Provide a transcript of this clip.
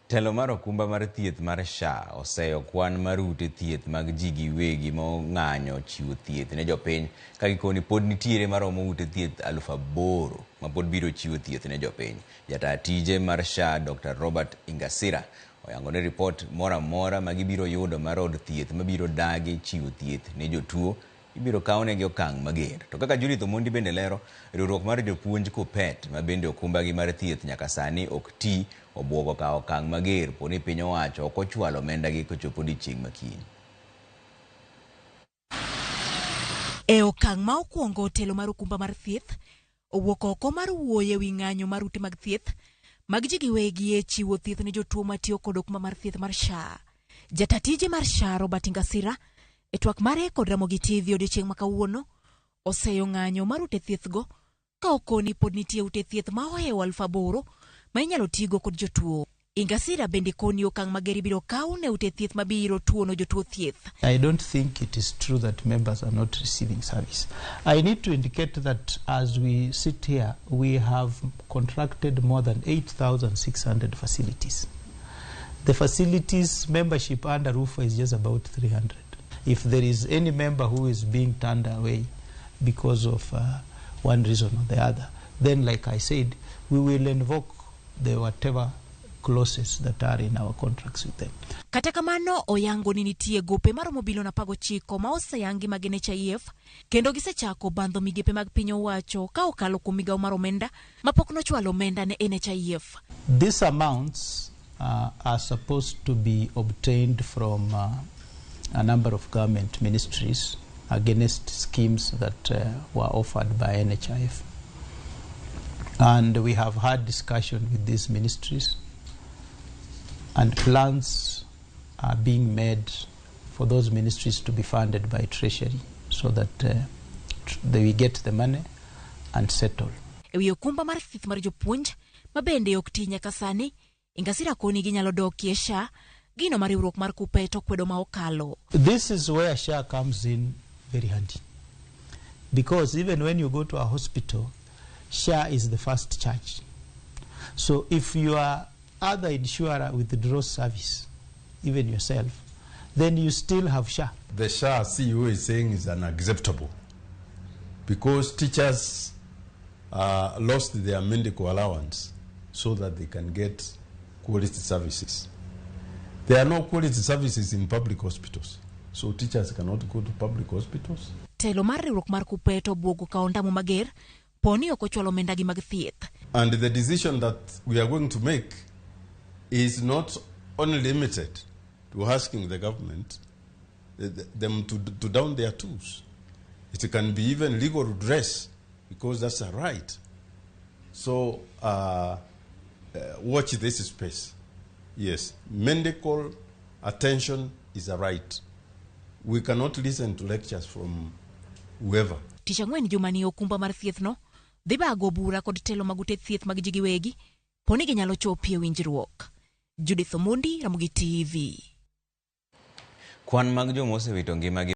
Telo mar okumba mar thieth mar SHA oseyo kwan mar ute thieth mag ji giwegi ma ong'anyo chiwo thieth ne jopiny ka gikoni pod nitiere maromo ute thieth 8,000 ma pod biro chiwo thieth ne jopiny. Jataa tije mar SHA Dr. Robert Ingasira oyango ni ripot moro amora ma gibiro yudo mar od thieth mabiro dagi chiwo thieth ne jotuo ibiro kawnegi okang' mager. To kaka Judith Omondi bende lero, riwruok mar jopuonj KUPPET ma bende okumbagi mar thieth nyaka sani ok ti obuogo kawo okang' mager po ni piny owacho ok ochwalo omendagi kochopo odiechieng' ma kiny. E okang' ma okwongo, telo mar okumba mar thieth owuok oko mar wuoyo e wi ng'anyo mar ute mag thieth mag ji giwegi e chiwo thieth ne jotuo matiyo kod okumba mar thieth mar SHA. Jata tije mar SHA Robert Ingasira e twak mare kod Ramogi TV odiechieng' ma kawuono oseyo ng'anyo mar ute thieth go ka okoni pod nitie ute thieth ma ohewo 8,000 ma inyalo tigo kod jotuo. Ingasira bende koni okang' mager ibiro kaw ne ute thieth mabiro tuono jotuo thieth. I don't think it is true that members are not receiving service. I need to indicate that as we sit here, we have contracted more than 8,600 facilities. The facilities membership under UFA is just about 300. If there is any member who is being turned away because of one reason or the other, then like I said, we will invoke the whatever clauses that are in our contracts with them. Kata kamano oyango ni nitie gope maromo bilion 19 ma oseyangi mag NHIF kendo gisechako bandho migepe mag piny owacho ka okalo kuom migawo mar omenda mapok nochwalo omenda ne NHIF. These amounts are supposed to be obtained from a number of government ministries against schemes that were offered by NHIF. And we have had discussion with these ministries, and plans are being made for those ministries to be funded by Treasury so that they get the money and settle. E wi okumba mar thieth mar jopuonj ma bende ok ti nyaka sani, Ingasira koni ginyalo dokie SHA, gino ma riwruok mar KUPPET okwedo ma okalo. This is where SHA comes in very handy. Because even when you go to a hospital, SHA is the first charge. So if your other insurer withdraws service, even yourself, then you still have SHA. The SHA CEO is saying is unacceptable because teachers lost their medical allowance so that they can get quality services. There are no quality services in public hospitals, so teachers cannot go to public hospitals. Telo mar riwruok mar KUPPET obwogo kawo ondamo mager poni ok ochwalo omendagi mag thieth. And the decision that we are going to make is not only limited to asking the government them to down their tools. It can be even legal redress because that's a right. So watch this space. Yes, medical attention is a right. We cannot listen to lectures from whoever. Tich ang'wen jumani okumba mar thieth no dhi bago bura kod telo mag ute thieth mag ji giwegi poni ginyalo chopie winjruok. Judith Omondi, Ramogi TV. Kwan mag joma osewito ngimagi